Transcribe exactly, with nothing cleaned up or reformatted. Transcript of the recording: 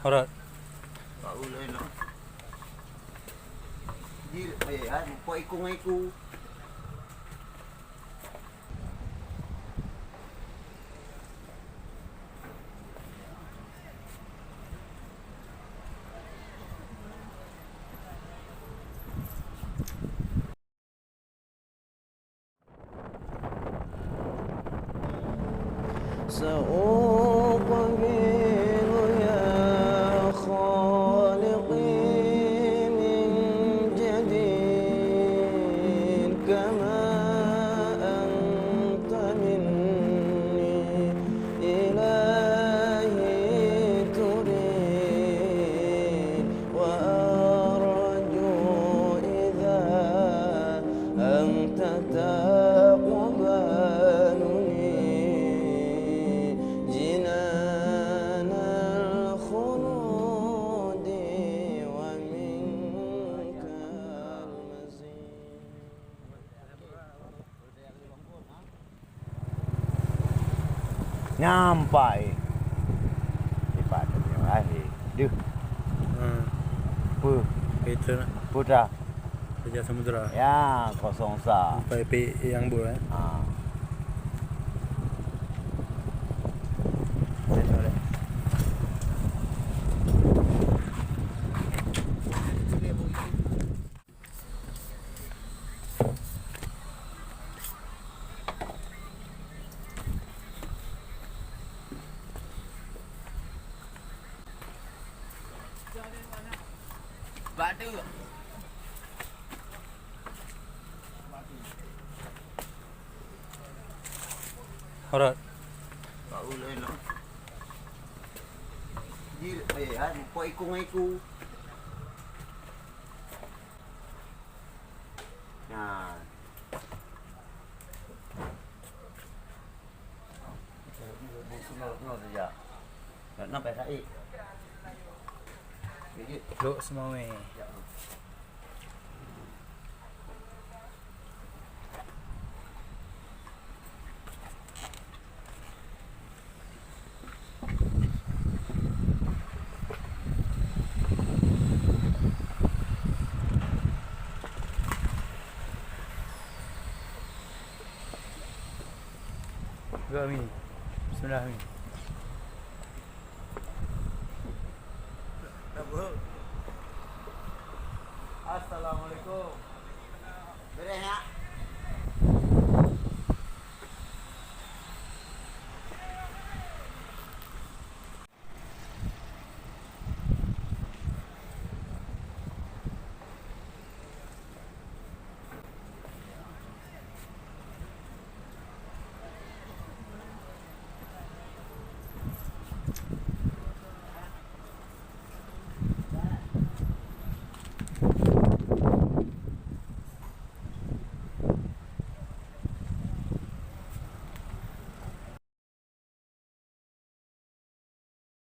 Rot. Bak ulèe lom. Di, eh, ha, muphom iku ngon iku. سأقبل يا خالقي من جديد كما أنت مني إلهي تريد وأرجو إذا أنت تقبلني جنان الخلود ومنك المزيد. Nyampai. Lipat dia, eh. Deuh. Ha. Apa? Peter. Apa dah? Raja Samudra. Ya, kosong sa. Sampai pi yang bu, eh. Ha. Alright. Di, eh, ha, muphom iku ngon iku. Nah. Lok seumawé. Go, Mi. Bismillah, Mi. Assalamualaikum. Beres, ya?